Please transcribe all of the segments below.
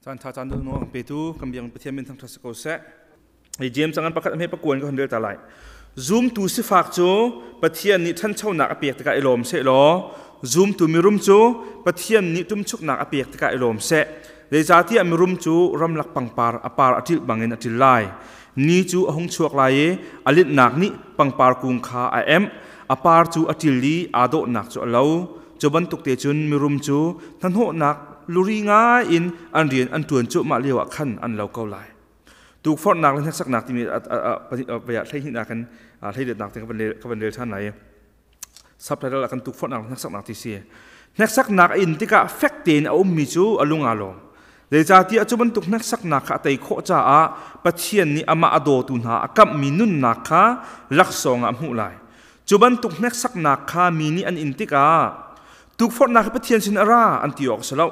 Caan tha caan dawh no petu kan biang Pathian min thangthat si ko seh. Hi James angan pakhat hme pakuan ka hon rel ta lai. Zumtu sifak cu Pathian nih ṭhanchonak a pek tikah i lawm seh law zumtu mirum cu Pathian nih ṭumchuknak a pek tikah i lawm seh. Zeicahtiah mirum cu ramlak pangpar a par a ṭilh bangin a ṭil lai. Ni cu a hung chuak lai i a linhnak nih pangpar kung kha a emh. A par cu a ṭil i aa dawhnak cu a lo. Cu bantuk te cun mirum cu hnahnawhnak luri ngai in an rian an ṭuan cuahmah lioah khan an lo ko lai. Tukforhnak le hneksaknak timi vei ah hleihnih kan hleiliatnak te ka van rel ṭhan lai. Subtitle ah kan tukforhnak le hneksaknak ti si. Hneksaknak a in tikah fek tein a ummi cu a lung aa lawm. Zeicahtiah cu bantuk hneksaknak kha a tei khawh caah Pathian nih amah a dawtu hna a kamhmi nunnak kha laksawng ah a hmuh lai. Cu bantuk hneksaknak kha mi nih an in tikah tukforhnak hi Pathian sin a ra an ti awk a si lo.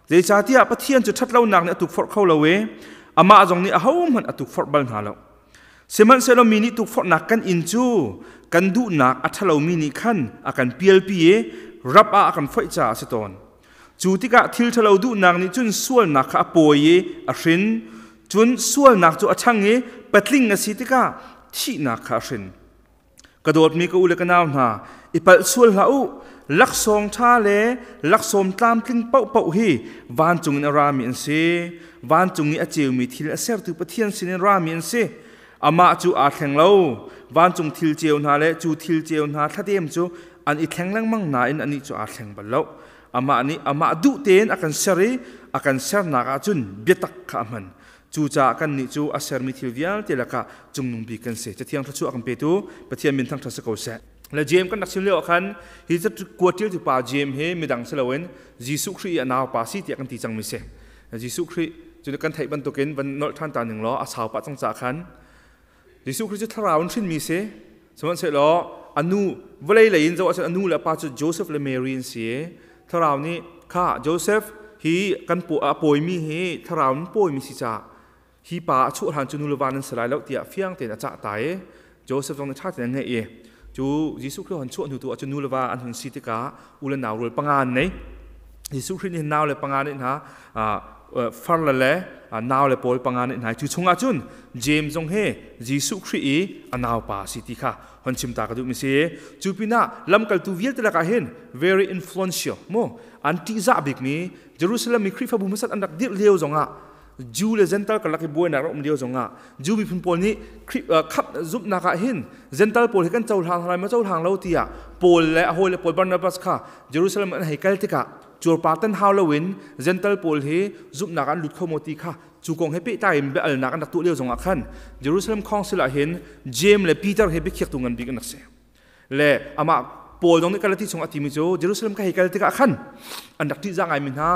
Zeicahtiah Pathian cu ṭhatlonak nih a tukforh kho lo i amah zong nih ahohmanh a tukforh bal hna lo. Sihmanhsehlaw mi nih tukforhnak kan in cu kan duhnak a ṭhalomi nih khan a kan pialpi i rap ah a kan foih caah a si tawn. Cu tikah thil ṭhalo duhnak nih cun sualnak kha a pawi i a hrin, cun sualnak cu a ṭhang i patling a si tikah thihnak kha a hrin. Ka dawtmi ka u le ka nau hna, i palh sual hlah u. Laksawng ṭha le laksawng tlamtling paohpaoh hi vancung in a rami an si. Vancung i a ceumi thil a sertu Pathian sinin rami an si. Amah cu aa thleng lo. Vancung thil ceu hna le cu thil ceu hna thladem cu an i thleng lengmang nain anih cu aa thleng bal lo. Amah nih amah duh tein a kan ser i a kan sernak ah cun biatak kha a hman. Cucaah kannih cu a sermi thil vialte lakah cungnung bik kan si. Cathiang thluachuah a kan petu Pathian min thangṭhat si ko seh. Le Jeim kan rak chim lio ah khan hi kuat ṭialtu pa Jeim hi midang si loin Jesuh Khrih i a naupa si tiah kan ti cangmi si. Jesuh Khrih cu kan theih bantukin van nolh ṭhan ta ning law a sau pah cang caah khan Jesuh Khrih cu thlarau in hrinmi si. Sihmanhsehlaw a nu vawlei lei in zoh ahcun a nu le a pa cu Joseph le Mary an si. Thlarau nih kha Joseph hi kan a pawimi hi thlarau in pawimi si caah hi pa a chuah hlan cu nu le va nan si lai lo tiah fiang tein a cah ta i Joseph zong nih ṭha tein a ngeih i cu Jesuh Khrih hon chuah hnu tu ah cun nu le va an hun si tikah u le nau rual panga an nei. Jesuh Khrih nih nau le panga nih hna far le le nau le pawl panga nih hna cu chungah cun James zong hi Jesuh Khrih i a naupa si ti kha hon chim ta ka duh mi si. Cu pinah lamkaltu vialte lakah hin very influential mu an ṭihzah bikmi Jerusalem mi Khrihfabu hmasat an rak dirh lio zongah Jew le Gentile karlak i buainak rak um lio zongah Jew miphun pawl nih khap zumhnak ah hin Gentile pawl hi kan cohlang lai ma cohlang lo tiah Paul le a hawile pawl Barnabas kha Jerusalem an hei kal tikah cuarpar tan hau loin Gentile pawl hi zumhnak an lut kho maw ti kha cu kong he pehtlai in biahalnak an rak tuah lio zongah khan Jerusalem Council ah hin James le Peter he biakhiaktu ngan bik an rak si. Le amah Paul zong nih Galati chung a timi cu Jerusalem ka hei kal tikah khan an rak ṭihzah ngaimi hna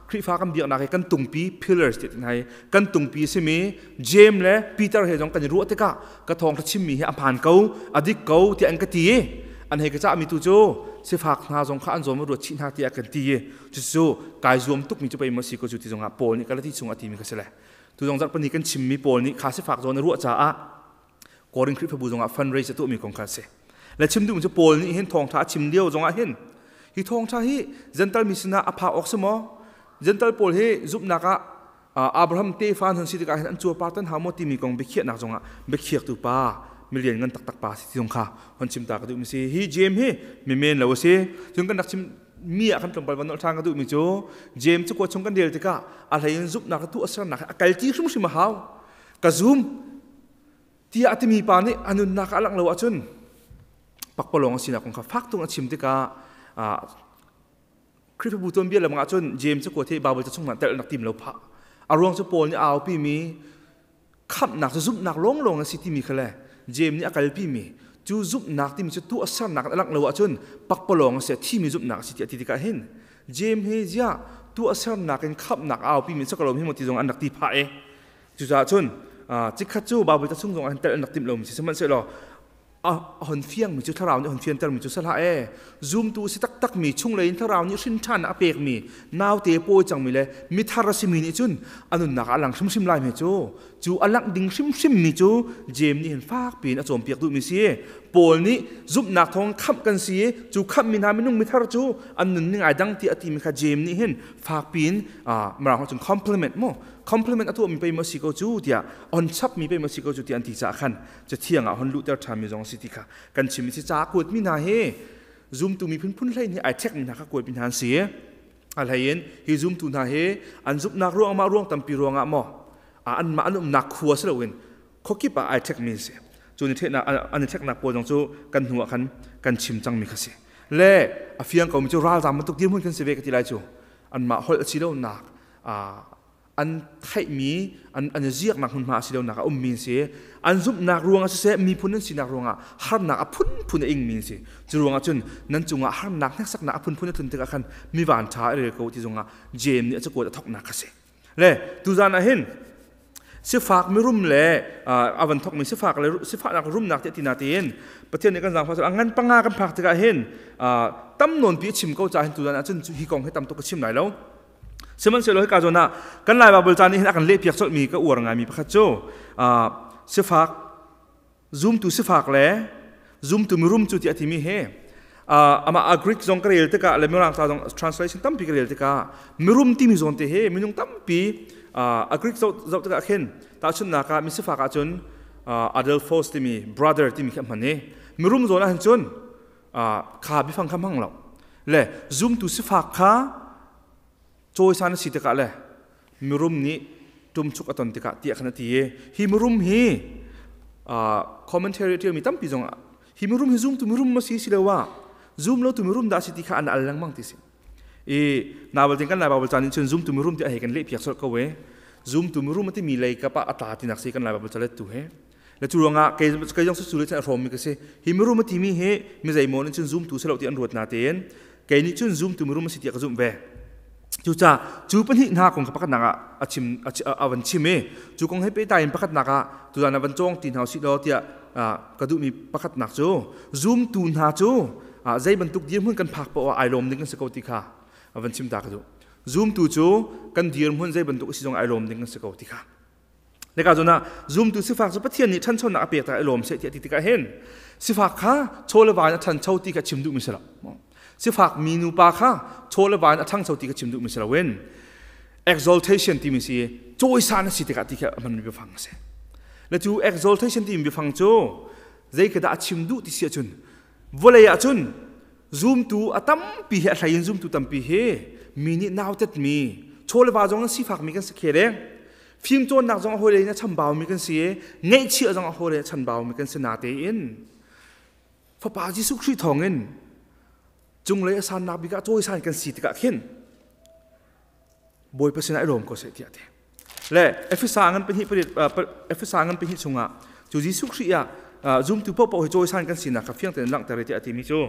Khrihfa kan biaknak hi kan tungpi pillars ti hna hi kan tungpi simi James le Peter he zong kan i ruah tikah ka thawngṭha chimmi hi a hmaan ko a dik ko tiah an ka ti i an hei ka cahmi tu cu sifak hna zong kha an zawm ruat chih hna tiah kan ti i cucu kai zuam tukmi cu pei maw si ko cu ti zongah Paul nih Galati chung a timi ka si le tu zong zarh pahnih kan chimmi Paul nih kha sifak zawn a ruah caah Korin Khrihfabu zongah fundraise a tuahmi kong kha a si. Le chim duhmi cu Paul nih hin thawngṭha a chim lio zongah hin hi thawngṭha hi Gentile mi sinah a phak awk si maw? Gentile pawl hi zumhnak ah Abraham tefa an hun si tikah hin an cuarpar tan hau maw timi kong biakhiahnak zongah biakhiaktu pa milian ngan taktak pa si ti zong kha hon chim ta ka duhmi si. Hi James hi mi men lo a si. Cun kan rak chim mi ah kan tlawmpal van nolh ṭhan ka duhmi cu James cu kua chung kan rel tikah a hlei in zumhnak tu a sernak a kal ti hrimhrim a hau. Ka zum tiah a timi pa nih a nunnak a langh lo ahcun pakpalawng a sinak kong kha fak tung a chim tikah Khrihfabu tuanbia lam ah cun James cu kuat hi Bible ca chung ah telh nak tim lo phah. A ruang cu Paul nih a aupi mi khamhnak cu zumhnak lawnglawng a si timi kha le James nih a kalpi mi cu zumhnak timi cu tuah sernak a langh lo ahcun pakpalawng a si a thimi zumhnak a si tiah ti tikah hin James hi ziah tuah sernak in khamhnak a aupi mi sakalo hi maw ti zong an rak ti phah e. Cucaah cun chikkhat cu Baibal ca chung zong ah hin telh an rak timh lomi si sihmanhsehlaw a hon fiangmi cu thlarau nih a hon fiantermi cu sahlah e zumtu si taktakmi chunglei in thlarau nih hrin ṭhan a pekmi naute pawi cangmi le mithar a simi nih cun a nunnak ah a lang hrimhrim lai me cu cu a langh ding hrimhrimmi cu James nih hin fak piin a cawnpiak duhmi si. Paul nih zumhnak thawng khamh kan si i cu khamhmi hna minung mithar cu an nunning ai dang ti a timi kha James nih hin fakpi in mirang cun compliment mu compliment a tuahmi pei maw si ko cu tiah on chapmi pei maw si ko cu tiah an ti caah khan cathiang ah hon luhter ṭhanmi zong si ti kha kan chim si ca kuatmi hna hi zumtu miphun phun hlei nih ai ṭhekmi hna kha kuatmi hna an si. A hlei in hi zumtu hna hi an zumhnak ruang mah ruang tampi ruangah maw anmah an umnak khua si loin khuakip ah ai ṭhekmi an si. Cu ni ṭheknak an i ṭheknak pawl zong cu kan hnu ah khan kan chim cangmi kha si. Le a fiang komi cu ralzaam bantuk dirhmun kan si ve ka ti lai cu anmah holh a si lonak an theihmi an i ziaknak hmunhma a si lonak a ummi an si. An zumhnak ruangah siseh, miphun an sinak ruangah harnak a phunphun a ingmi an si. Cu ruangah cun nan cungah harnak hneksaknak a phunphun a tlun tikah khan mi van ṭha a rel ko ti zongah Jeim nih a cakuat a thawknak kha si. Le tuzan ah hin sifak mirum le a van thawkmi sifak le sifahnak rumnak ti tina tiin Pathian nih kan zaangfah a ngan panga kan phak tikah hin tam nawn pi a chim ko caah hin tuzan ah cun hi kong hi tam tuk ka chim lai lo. Sihmanhsehlaw hika zawn ah kan Lai Baibal ca nih hin a kan lehpiak colhmi ka uar ngaimi pakhat cu sifak zumtu sifak le zumtu mirum cu ti a timi hi amah a Greek zong ka rel tikah le Mirang ca zong translation tampi ka rel tikah mirum timi zawn te hi minung tampi a Greek zoh tikah khin tahchunhnak ah misifak ahcun adelphos timi brother timi khi a hman i mirum zawn ah hin cun kha biafang kha hmang lo le zumtu sifak kha cawisan a si tikah le mirum nih ṭumchuk a ton tikah tiah khan a ti i hi mirum hi commentary a ṭialmi tampi zong hi mirum hi zumtu mirum ma si siloah zum lo tu mirum dah si ti kha an al lengmang ti si i nabal ting kan lai Bible caan in cun zumtu mirum ti a hei kan leh piak colh ko e zumtu mirum a timi lei kap ah a tla tinak si kan lai Bible calet tu he le cu ruangah kei kei zong su le cun a hrawmmi ka si. Hi mirum a timi hi mi zeimaw nih cun zumtu si lo ti an ruat na tein kei nih cun zumtu mirum a si tiah ka zumh ve. Cucaah cu pahnih hna kong kha pakhatnak ah a chim a van chim i cu kong he pehtlai in pakhatnak ah tuzan ah van cawng ti hna usih law tiah ka duhmi pakhatnak cu zumtu hna cu zei bantuk dirhmun kan phak paoh ah ai lawm ding kan si ko ti kha van chim ta ka duh. Zumtu cu kan dirhmun zei bantuk a si zong ai lawm ding kan si ko ti kha. Neka zawn ah zumtu sifak cu Pathian nih ṭhanchonak a pek tikah i lawm seh tiah ti tikah hin sifak kha chaw le va in a ṭhancho ti kha chim duhmi si lo. Sifak mi nupa kha chaw le va in a ṭhangcho ti kha chim duhmi si loin exaltation timi si cawisan a si tikah ti kha a hmanmi biafang a si. Le cu exaltation timi biafang cu zei khi dah a chim duh ti si ahcun vawlei ahcun zumtu a tampi hi a hlei in zumtu tampi hi mi nih nautetmi chaw le va zong an sifakmi kan si khe deng. Fimcawnnak zong a hawile in a chambaumi kan si i ngaihchiah zong a hawile a chanbaumi kan si natein Fapa Jesuh Khrih thawngin cunglei a sannak bik ah cawisan kan si tikah khin Bawipa sinah i lawm ko seh tiah a ti. Le Efesa ngan pahnih Efesa ngan pahnih chungah cu Jesuh Khrih ah zumtu paohpaoh hi cawisan kan sinak kha fiang tein langhter tiah a timi cu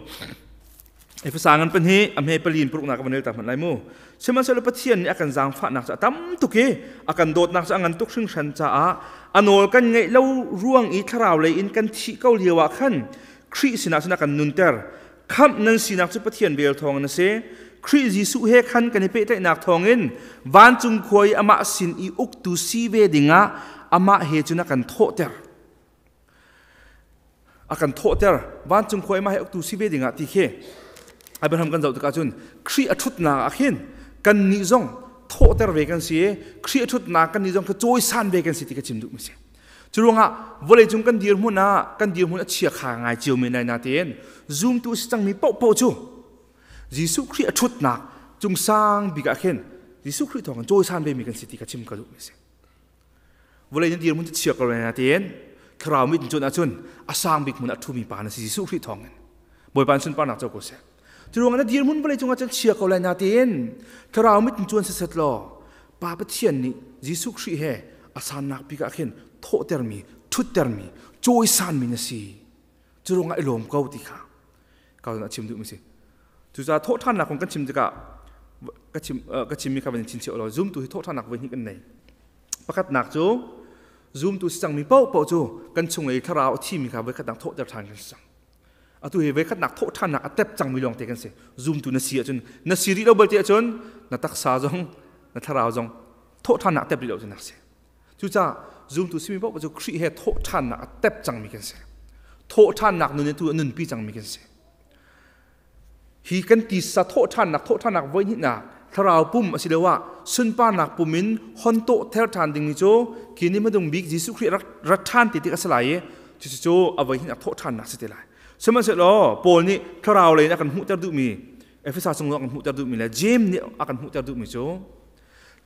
Efesa ngan pahnih a hme pali in paruknak ka van rel ta hmanh lai mu. Sihmanhsehlaw Pathian nih a kan zaangfahnak cu a tam tuk i a kan dawtnak cu a ngan tuk hringhran caah a nawl kan ngaih lo ruang i thlarau lei in kan thih ko lio ah khan Khrih sinah cun a kan nunter. Khamh nan sinak cu Pathian vel thawngin a si. Khrih Jesuh he khan kan i pehtlaihnak thawngin vancung khua i amah sin i uktu si ve dingah amah he cun a kan thawhter. A kan thawhter. Vancung khua i mah he uktu si ve dingah ti khi Abraham kan zoh tikah cun Khrih a ṭhutnak ah khin kannih zong thawhter ve kan si i Khrih a ṭhutnak kannih zong kha cawisan ve kan si ti ka chim duhmi si. Cu ruangah vawleicung kan dirhmun ah kan dirhmun a chia kha ngai cio men lai natein zumtu a si cangmi paohpaoh cu Jesuh Khrih a ṭhutnak cung sang bik ah khin Jesuh Khrih thawng in cawisan vemi kan si ti ka chim ka duhmi si. Vawlei na dirhmun cu chia ko lai natein thlarau mit in cuanh ahcun a sang bik hmun ah ṭhumi pa na si Jesuh Khrih thawngin. Bawipa in sunparnak co ko seh. Cu ruangah na dirhmun vawlei cungah cun chia ko lai natein thlarau mit in cuan sisat law Pa Pathian nih Jesuh Khrih he a sannak bik ah khin thawhtermi, ṭhuttermi, cawisanmi na si. Cu ruangah i lawm ko ti kha ka a chim duhmi si. Cucaah thawhṭhannak kong kan chim tikah ka chim ka chimmi kha van in chinchiah law zumtu hi thawhṭhannak voi hnih kan nei. Pakhatnak cu zumtu si cangmi paohpaoh cu kan chung i thlarau a thimi kha voikhatnak thawhter ṭhan kan si cang. Atu hi voikhatnak thawhṭhannak a tep cangmi lawngte kan si. Zumtu na si ahcun na si rih lo balte ahcun na taksa zong na thlarau zong thawhṭhannak tep rih lo cu nak si. Cucaah zumtu simi paoh cu Khrih he thawhṭhannak a tep cangmi kan si. Thawhṭhannak nun tu a nunpi cangmi kan si. Hi kan tisa thawhṭhannak thawhṭhannak voihnihnak thlarau pum asiloah sunparnak pum in hon tawh ther ṭhan dingmi cu khi ni hmadung bik Jesuh Khrih rak rat ṭhan ti tik a si lai i cucu a voihnihnak thawhṭhannak si te lai. Sihmanhsehlaw Paul nih thlarau lei in a kan hmuhter duhmi Efesa chung a kan hmuhter duhmi le Jeim nih a kan hmuhter duhmi cu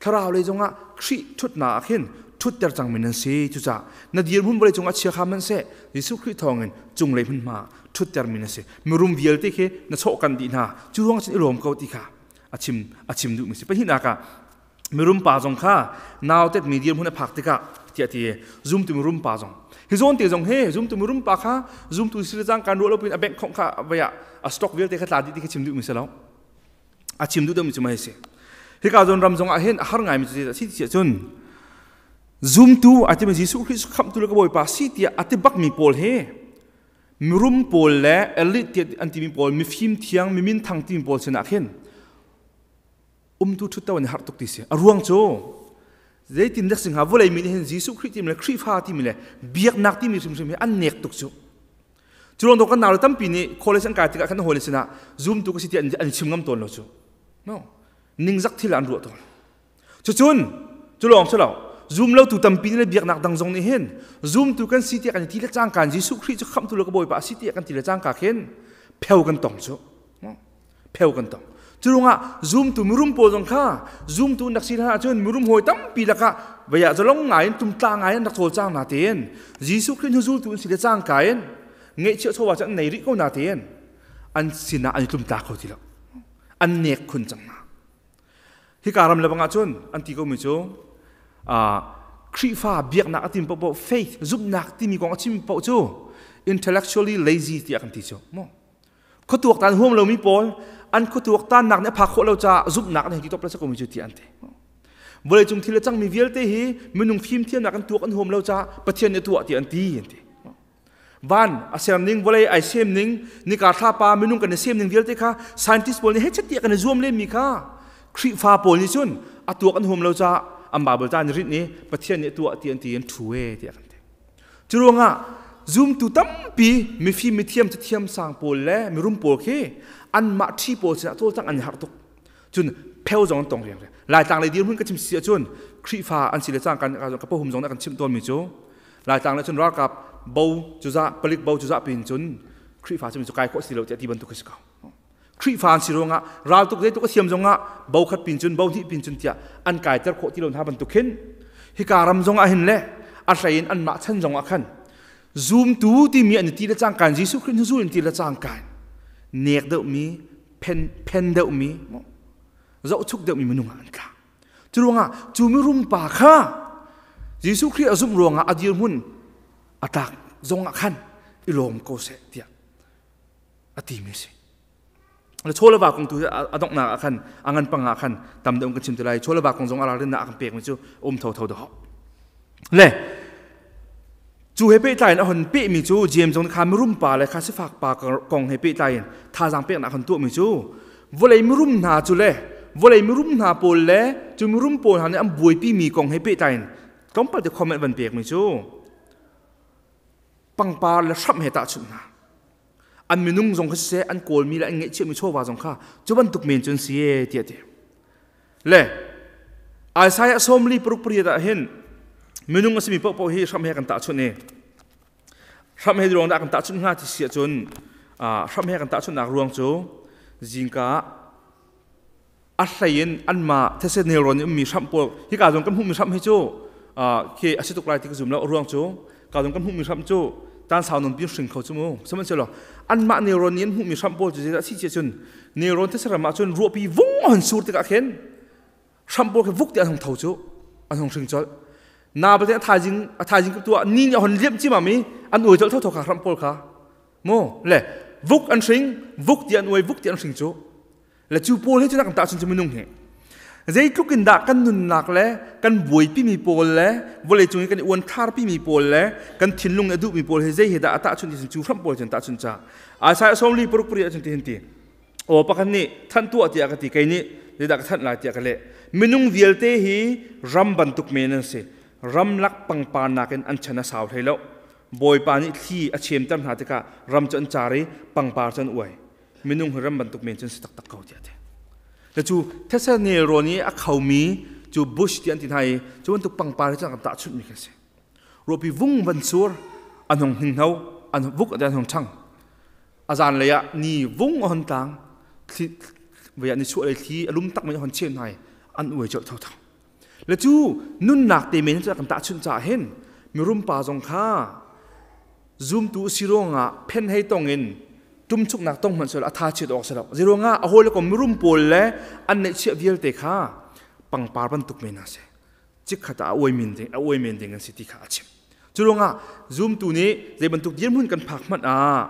thlarau lei zongah Khrih ṭhutnak ah khin ṭhutter cangmi nan si. Cucaah na dirhmun vawlei cungah chia kha hmanhseh Jesuh Khrih thawngin cunglei hmunhma ṭhuttermi na si. Mirum vialte khi na chawhkanh dih hna. Cu ruang cun i lawm ko ti kha a chim a chim duhmi si. Pahnihnak ah mirum pa zong kha nautetmi dirhmun a phak tikah tiah ti zumtu mirum pa zong hi zawn te zong he zumtu mirum pa kha zumtu si le cang kan ruah lo pin a bank khong kha vaya a stock vialte kha tla dih ti kha chim duhmi si lo. A chim duh deuhmi cu mah hi si. Hika zawn ram zong ah hin a har ngaimi cu si ti cun zumtu a timi Jesuh Khrist khamhtu le ka Bawipa si tiah a ti bakmi pawl hi mirum pawl le elite tiah an timi pawl mifim thiang mimin thang timi pawl sinah khin umtu ṭhutto an i harh tuk ti si. A ruang cu zeitin dak si hnga vawlei mi nih hin Jesuh Khrih timi le Khrihfa timi le biaknak timi hrimhrim hi an nek tuk cu. Cu ruang kan nau le tampi nih college an kai tikah khan hawile sinah zumtu ka si tiah an chim ngam tawn lo cu. No. Ningzak thil an ruah tawn. Cucun cu lawng si lo zum lo tu tampi le biaknak dang zong nih hin zumtu kan si tiah kan ti le cangka Jesuh Khrih cu khamhtu le ka Bawipa a si tiah kan ti le cangka khin pheu kan tong cu. Pheu kan tong. Cu ruangah zumtu mirum pawl zong kha zumtu nak si hna ahcun mirum hawi tampi lakah vaya zalong ngai in tumtla ngai in rak cawlcang na tein Jesuh Khrih hnu zultu an si le cangka in ngeihchiah chawva cu an nei rih ko na tein an sinah an i tlumtla kho ti lo. An nek khun cang hna. Hika ram le bang ahcun an ti komi cu Khrihfa biaknak a tim paohpaoh faith zumhnak timi kong a chim paoh cu intellectually lazy tiah kan ti cu. Khuatuaktan huam lomi pawl an khuatuaktannak nih a phak khawh lo caah zumhnak an hei ti top le komi cu ti an ti. Vawleicung thil a cangmi vialte hi minung fimthiamnak an tuak an huam lo caah Pathian nih a tuah ti an ti an ti. Van a ser ning vawlei ai sem ning nika thlapa minung kan i sem ning vialte kha scientist pawl nih hei chet tiah kan i zuam len mi kha Khrihfa pawl nih cun a tuak an huam lo caah an Bible ca an rinh i Pathian nih a tuah ti an ti an thu e tiah kan ti. Cu ruangah zumtu tampi mifim mithiam cathiam sang pawl le mirum pawl khi anmah ṭhi pawl sinah cawlcangh an i harh tuk. Cun pheu zong an tong riangriang. Laitlang lei dirhmun ka chim si ahcun Khrihfa an si le cang kan ka pahum zong nih a kan chimh tawnmi cu Laitlang le cun ralkap bo cuzah palik bo cuzah pin cun Khrihfa cu cu kai khawh si lo tiah ti bantuk khi si ko. Khrihfa an si ruangah raltuk zeituk a thiam zongah bo khat pin cun bo hnih pin cun tiah an kaiter khawh ti lo hna bantuk khin hika ram zongah hin le a hlei in anmah chan zongah khan zumtu timi an i ti le cangkan Jesuh Khrih hnuzul in ti le cangkan nek deuhmi phen phen deuhmi zohchuk deuhmi minung ah an tla cu ruangah cu mirum pa kha Jesuh Khrih a zumh ruangah a dirhmun a tlak zongah khan i lawm ko seh tiah a timi a si. Le chaw le va kong tu a donghnak ah khan a ngan pang ah khan tam deuh kan chim te lai. Chaw le va kong zong a ralrinnak a kan pekmi cu um thotho dawh. Le cu he pehtlai in a hon pehmi cu James zong kha mirum pa le kha sifak pa kong he pehtlai in thazaang peknak a hon tuahmi cu vawlei mirum hna cu le vawlei mirum hna pawl le cu mirum pawl hna nih an buaipimi kong he pehtlai in tlawmpal te comment van pekmi cu pangpar le hramh he tahchunh hna. An minung zong kha siseh, an kawlmi le an ngeihchiahmi chawva zong kha cu bantuk men cun si e tiah ti. Le Isaiah 48 ah hin minung a simi paohpaoh hi hramh he kan tahchunh i hramh he ruang dah kan tahchunh hnga ti si ahcun hramh he kan tahchunhnak ruang cu zingka a hlei in anmah these nelrawn i ummi hramh pawl hika zong kan hmuhmi hramh hi cu khi a si tuk lai ti ka zum lo ruang cu ka zong kan hmuhmi hramh cu tan sau non pin hring kho cu mu sihmanhsehlaw anmah nelrawn nih an hmuhmi hramh pawl cu zeidah a si cia cun nelrawn these ram ah cun ruahpi vung a hon sur tikah khin hramh pawl khi vuk ti an hung tho cu an hung hring colh na balte a thaizing a thaizing tu ah ni nih a hon liamh cimam i an uai colh thotho kha hramh pawl kha mu le vuk an hring vuk ti an uai vuk ti an hring cu Le cu pawl he cu kan tahchun cu minung hi zeitluk in dah kan nunnak le kan buaipimi pawl le vawleicung i kan i uantharpimi pawl le kan thinlung a duhmi pawl he zei he dah a tahchun ti cu hramh pawl cun tahchun ca Isaiah 43 pariat ahcun ti hin ti aw pakhat nih thanh tuah tiah ka ti kei nih zeidah ka thanh lai tiah ka leh minung vialte hi ram bantuk men an si ramlak pangpar nakin an chan a sau hlei lo. Bawipa nih thli a chemter hna tikah ram cu an car i pangpar cu an uai. Minung hi ram bantuk men cun si taktak ko tiah a ti. Le cu thetse nelrawn i a khomi cu bush ti an ti hna i cu bantuk pangpar hi cu an tahchunhmi khi a si. Ruahpi vung van sur, an hung hninghno, an vuk an hung ṭhang. A zanlei ah ni vung a hon tlang, thli vei ah ni chuah lei thli a lum tak men a hon chem hna i an uai colh thotho. Le cu nunnak te men cu kan tahchunh caah hin mirum pa zong kha zumtu si ruangah phen hei tong in tumchuknak tong hmanh sel a tha chiat awk si lo. Zeiruangah a hawi le kom mirum pawl le an neihchiah vialte kha pangpar bantuk men a si. Chikkhat ah a uai men ding a uai men ding an si ti kha a chim. Cu ruangah zumtu nih zei bantuk dirhmun kan phak hmanh ah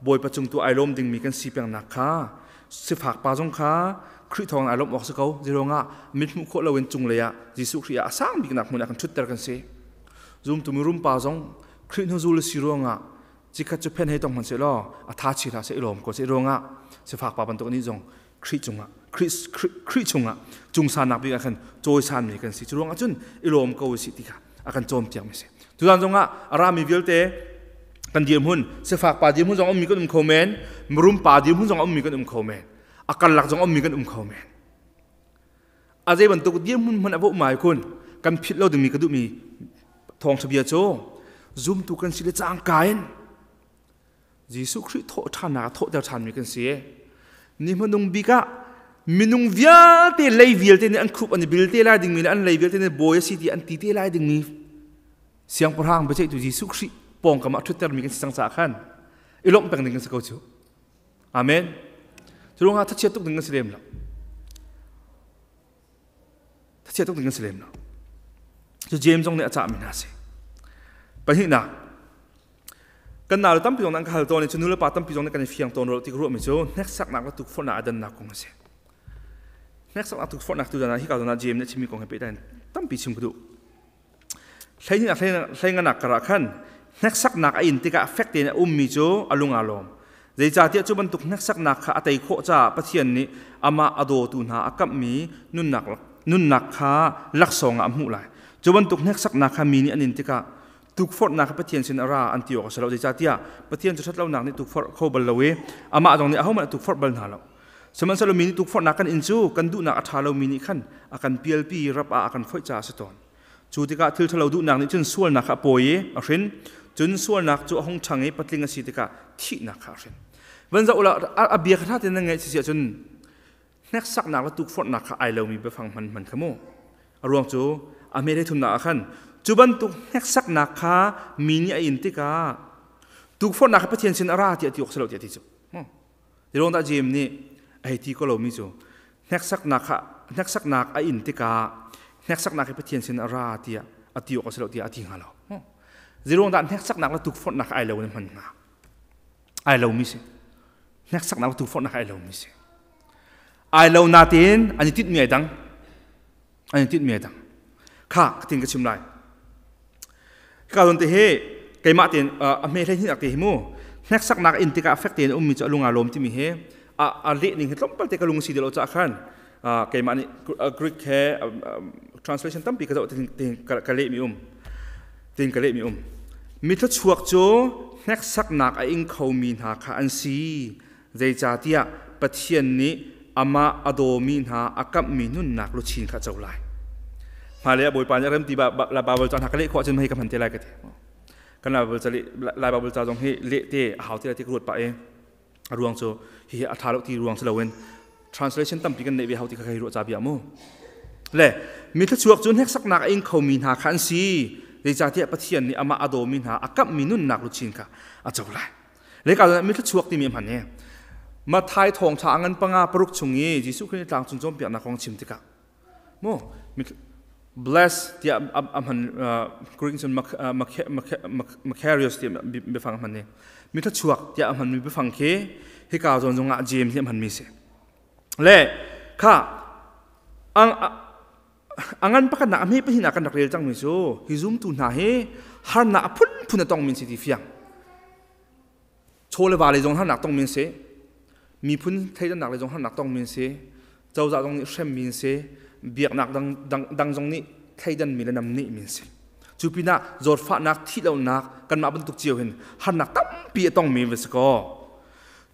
Bawipa cung tu ai lawm dingmi kan si pengnak kha sifak pa zong kha Khrih thawng ai lawmh awk si ko. Zeiruangah mit hmuh khawh loin cunglei ah Jesuh Khrih ah a sang biknak hmun ah kan ṭhutter kan si. Zumtu mirum pa zong Khrih hnuzul si ruangah cikhat cu phen hei tong hmanh sehlaw a tha chi hlah seh i lawm ko seh ruangah sifak pa bantuk nih zong Khrih cungah Khrih Khrih chungah cungsannak bik ah khan cawisanmi kan si. Cu ruangah cun i lawm ko si ti kha a kan cawnpiak mi si. Tuzan zongah a rami vialte kan dirhmun sifak pa dirhmun zong ummi kan um kho men, mirum pa dirhmun zong ummi kan um kho men, a karlak zong ummi kan um kho men. A zei bantuk dirhmun hmanh a va um ai kun kan philh lo dingmi ka duhmi thawngṭha bia cu zumtu kan si le cangka in Jesuh Khrih thawh ṭhannak a thawhter ṭhanmi kan si. Ni hmanung bik ah minung vialte lei vialte nih an khup an i bil te lai dingmi le an lei vialte nih bawi a si ti an ti te lai dingmi siangpahrang biaceihtu Jesuh Khrih pawngkam ah ṭhuttermi kan si cang caah khan i lawmh peng ding kan si ko cu. Amen. Cu ruangah thachiat tuk ding kan si lem lo. Thachiat tuk ding kan si lem lo. Cu James zong nih a cahmi hna a si. Pahnihnak, kan nau le tampi zong an ka hal tawn i cu nu le pa tampi zong nih kan i fiang tawn ro ti ka ruahmi cu hneksaknak le tukforhnak a dannak kong a si. Hneksaknak tukforhnak tu ah hika zawn ah James nih a chimmi kong he pehtlai in tampi chim ka duh. Hleihnih hleinganak karah khan hneksaknak a in tikah fek tein a ummi cu a lung aa lawm. Zeicahtiah cu bantuk hneksaknak kha a tei khawh caah Pathian nih amah a dawtu hna a kamhmi nunnak nunnak kha laksawng ah a hmuh lai. Cu bantuk hneksaknak kha mi nih an in tikah tukforhnak kha Pathian sin a ra an ti awk a si lo. Zeicahtiah Pathian cu ṭhatlonak nih tukforh kho bal lo i amah zong nih ahohmanh a tukforh bal hna lo. Sihmanhsehlaw mi nih tukforhnak kan in cu kan duhnak a ṭha lomi nih khan a kan pialpi i rap ah a kan foih caah a si tawn. Cu tikah thil ṭhalo duhnak nih cun sualnak kha a pawi i a hrin. Cun sualnak cu a hung ṭhang i patling a si tikah thihnak kha a hrin. Van zoh ulaw a bia kha ṭha tein nan ngaih si ahcun hneksaknak le tukforhnak kha ai lomi biafang hman hman kha mu. A ruang cu a hme thumnak ah khan cu bantuk hneksaknak kha mi nih a in tikah tukforhnak kha Pathian sin a ra tiah ti awk si lo tiah ti cu. Ti dah Jeim nih a hei ti ko lomi cu hneksaknak kha hneksaknak a in tikah hneksaknak hi Pathian sin a ra tiah a ti awk a si lo tiah a ti hnga lo. Zeiruang dah hneksaknak le tukforhnak ai lo in hman hnga? Ai lomi si. Hneksaknak le tukforhnak ai lomi si. Ai lo natein an i tinhmi ai dang. An i tinhmi ai dang. Kha ka tin ka chim lai. Hika zawn te hi keimah tein a hme hlei hnih te hi mu hneksaknak in tikah fek tein ummi cu a lung aa lawm timi hi a leh ning hi tlawmpal te ka lung si lo caah khan keimah nih Greek he translation tampi ka zoh tin ka leh mi um tin ka leh mi um mi thluachuak cu hneksaknak a ing khomi hna kha an si zeicahtiah Pathian nih amah a dawmi hna a kamhmi nunnak luchin kha a co lai. Hmailei ah Bawipa nih a rem ti la Baibal ca hna ka leh khawh ahcun hei ka hman te lai ka ti. Kan Lai Baibal ca Lai Baibal ca zong hi leh te a hau te lai ti ka ruat pah i a ruang cu hihi a ṭha lo ti ruang si loin translation tampi kan neih ve hau ti kha hei ruah ca bia mu. Le mi thluachuak cu hneksaknak a ing khomi hna kha an si. Zeicahtiah Pathian nih amah a dawmi hna a kamhmi nunnak luchin kha a co lai. Leka mi thluachuak timi a hman i Matthai thawngṭha a ngan panga paruk chung i Jesuh Khrih nih tlangcung cawnpiaknak kong chim tikah mu bless tiah a hman Greek cun Macarius tiah biafang a hman i mi thluachuak tiah a hmanmi biafang khi hika zawn zongah James nih a hmanmi si le kha a ngan pakhatnak a hme pahnihnak kan rak rel cangmi cu hi zumtu hna hi harnak a phunphun a tongmi si ti fiang chaw le va lei zong harnak tongmi an si miphun thleidannak lei zong harnak tongmi an si cozah zong nih hremmi an si biaknak dang, dang, dang zong nih thleidanmi le namnehmi an si. Cu pinah zawtfahnak, thihlonak kanmah bantuk cio hin harnak tampi a tongmi va si kaw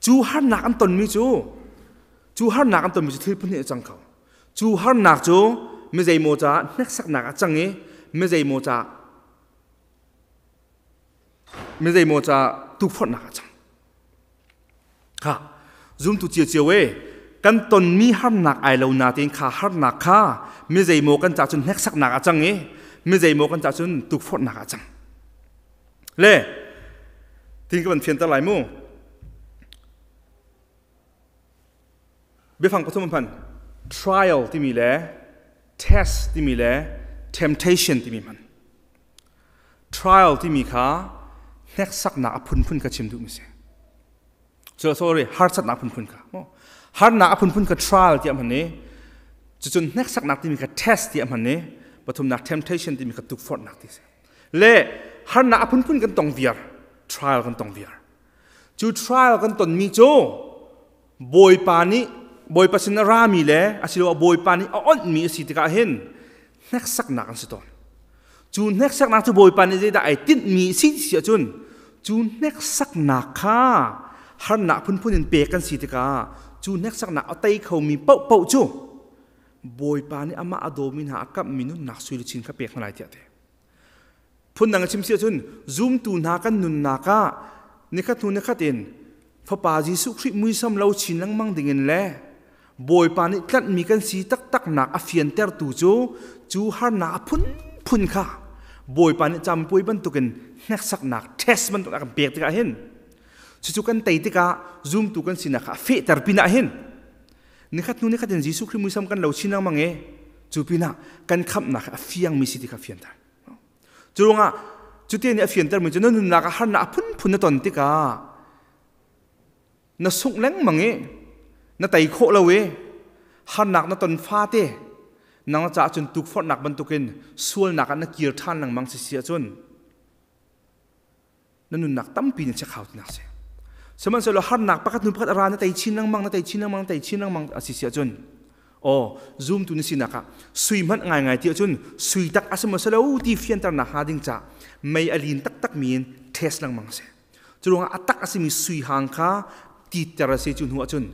cu harnak an tonmi cu cu harnak an tonmi cu thil phun a cang kho. Cu harnak cu mi zeimaw caah hneksaknak a cang i mi zeimaw caah mi zeimaw caah tukforhnak a cang. Kha zumtu ciocio e kan tonmi harnak ai lo natein kha harnak kha mi zeimaw kan ca cun hneksaknak a cang i mi zeimaw kan ca cun tukforhnak a cang. Le tin ka van fianter lai mu. Biafang pathum an hman. Trial timi le test timi le temptation timi hman. Trial timi kha hneksaknak a phunphun kha chim duhmi si. So sorry, harsatnak phunphun kha. Harnak a phunphun kha trial tiah hman i cucun hneksaknak timi kha test tiah hman i pathumnak temptation timi kha tukforhnak ti si. Le harnak a phunphun kan tong viar, trial kan tong viar. Cu trial kan tonmi cu Bawipa nih Bawipa sin a rami le asiloah Bawipa nih a onhmi a si tikah hin hneksaknak an si tawn. Cu hneksaknak cu Bawipa nih zeidah ai tinhmi si si ahcun cu hneksaknak kha harnak phunphun in pek kan si tikah cu hneksaknak a tei khomi paohpaoh cu Bawipa nih amah a dawmi hna a kamhmi nunnak sui luchin kha pek hna lai tiah a ti. Phundang a chim si ahcun zumtu hna kan nunnak ah nikhat hnu nikhat in Fapa Jesuh Khrih muisam lo chin lengmang dingin le Bawipa nih tlanhmi kan si taktaknak a fiantertu cu cu harnak a phunphun kha Bawipa nih campuai bantukin hneksaknak test bantuk a kan pek tikah hin cucu kan tei tikah zumtu kan sinak kha a fehter pinah hin nikhat hnu nikhat in Jesuh Khrih muisam kan lo chin lengmang i cu pinah kan khamhnak a fiangmi si ti kha fianter. Cu ruangah cuti nih a fiantermi cu na nunnak ah harnak a phunphun na ton tikah na sungh lengmang i na tei khawh lo i harnak na ton fate nang caah cun tukforhnak bantukin sualnak ah na kir ṭhan lengmang si si ahcun na nunnak tampi na chekhau tinak si. Sihmanhsehlaw harnak pakhat hnu pakhat a ra na tei chin lengmang na tei chin lengmang na tei chin lengmang a si si ahcun aw zumtu na sinak ah sui hmanh ngaingai ti ahcun sui tak a si maw si lo ti fianternak hnga ding ca mei a lin taktak mi in test lengmang a si. Cu ruangah a tak a simi sui hang kha titter a si cu hnu ahcun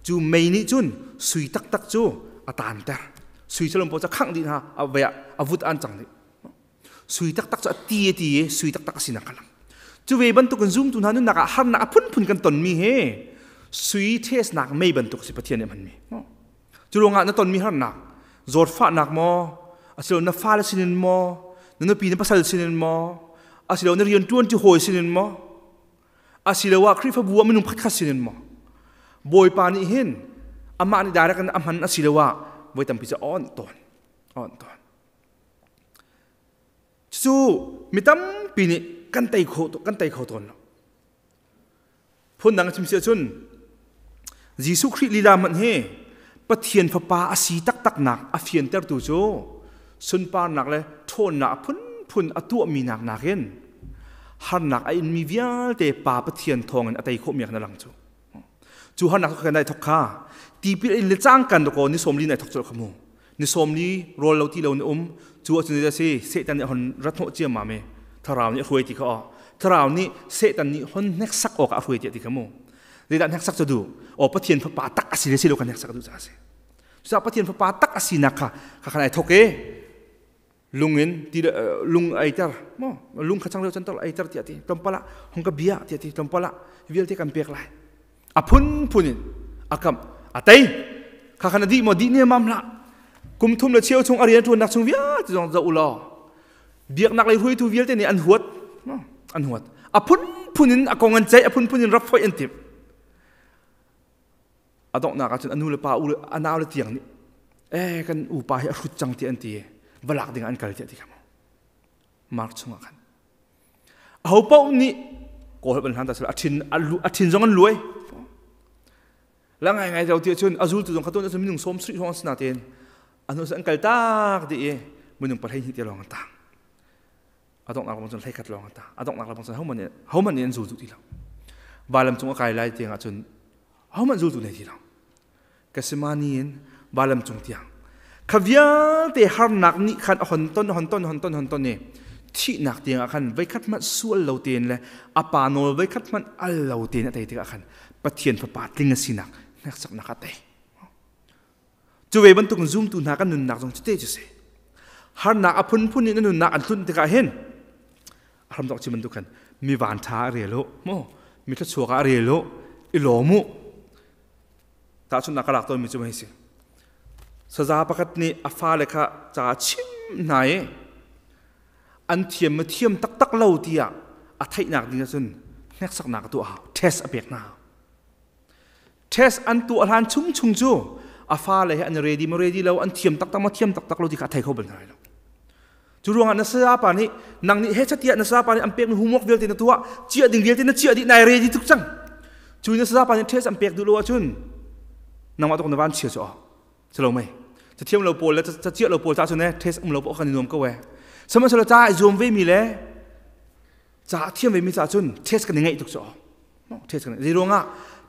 cu mei nih cun sui taktak cu a tanter. Sui salom pawl cu khangh dih hna a vei ah a vut an cang dih. Sui taktak cu a ti a ti i sui taktak a sinak a lang. Cu ve bantukin zumtu hna nunnak ah harnak a phunphun kan tonmi hi sui thesnak mei bantuk si Pathian nih a hmanmi. Cu ruangah na tonmi harnak, zawtfahnak maw, asilo na fale sinin maw, na nupi na pasal sinin maw, asilo na rian ṭuan ti hawi sinin maw, asiloah Khrihfabu ah minung pakhatkhat sinin maw, Bawipa nih hin amah nih direct in a hman asiloah voi tampi cu a awnh tawn, a awnh tawn. Cucu mi tampi nih kan tei kho kan tei kho tawn lo. Phundang chim si ahcun Jesuh Khrih lila hmanh hi Pathian Fapa a si taktaknak a fiantertu cu sunparnak le ṭhawnnak a phunphun a tuahmi nak nakin harnak a inmi vialte Pa Pathian thawngin a tei khawhmi kha na lang cu. Cu harnak cu kan ai thok kha tipil in le cangkan dakaw ni 40 nai thok colh kha mu. Ni 40 rawl lo ti lo na um cu ahcun a si Satan nih hon rat hnawh ciammam i thlarau nih a hruai ti kha aw thlarau nih Satan nih hon hneksak awk ah a hruai tiah ti kha mu. Zeidah hneksak cu duh? Aw Pathian fapa tak a si le si lo kha hneksak duh caah a si. Cucaah Pathian fapa tak a sinak kha kha khan ai thok i lung in ti lung eiter mo lung kha changreu canter eiter tiah ti tlawmpal ah hong ka bia tiah ti tlawmpal ah vialte kan pek lai a phunphun in a kam a tei kha khan a dih maw dih ne mam hlah kum thum le cheu chung a rian ṭuannak chung vialte zong zoh u law biaknak lei hruaitu vialte nih an huat an huat a phunphun in a kong an ceih a phunphun in rak foih an timh a donghnak ah cun a nu le pa u le a nau le tiang nih eh kan upa hi a hrut cang ti an ti va lak ding an kal tiah ti kha Mark chungah khan aho paoh nih kawl ban hlan ta a thin a thin zong an luai la ngai ngai lo ti cun a zultu zong kha tuan cun minung 70 hrawng sina tein anu an kal tak di i minung 12 te lawng an tang a donghnak bang cun 11 lawng an tang a donghnak bang cun hohmanh nih an zul duh ti lo valam cung a kai lai tiang ah cun Ahohmanh zultu nei ti lo. Gethsemane in valam cung tiang. Kha vialte harnak nih khan a hon ton hon ton hon ton hon ton i Thihnak tiang ah khan voikhat hmanh sual lo tein le a pa nawl voikhat hmanh al lo tein a tei tikah khan Pathian fapa tling a sinak hneksaknak a tei. Cu ve bantuk zumtu hna kan nunnak zong cute cu si. Harnak a phunphun in na nunnak an tlunh tikah hin a hramthawk chim bantuk khan mi van ṭha a rel u mu mi thluachuak ah a rel u i lawm u tahchunhnak ka lak tawnmi cu hei si saza pakhat nih a fale kha ca chim hna i an thiam ma thiam taktak lo tiah a theihnak ding ahcun hneksaknak a tuah hau test a pek hna test an tuah hlan chung chung cu a fale he an ready ma ready lo an thiam taktak ma thiam taktak lo ti kha a thei kho bal hna lo Cu ruangah na sayapa nih nang nih he chatiah na sayapa nih an pekmi homework vialte na tuah ciah ding vialte na ciah dih nai ready tuk cang. Cu na sayapa nih test an pek duh lo ahcun nangmah tuk na van chia cu si lo mei. Cathiam lo pawl le caciah lo pawl ca cun test um lo paoh kan i nuam ko e. Sihmanhsehlaw ca i zuam ve mi le ca thiam ve mi ca cun test kan i ngaih tuk cu test kan zei ruangah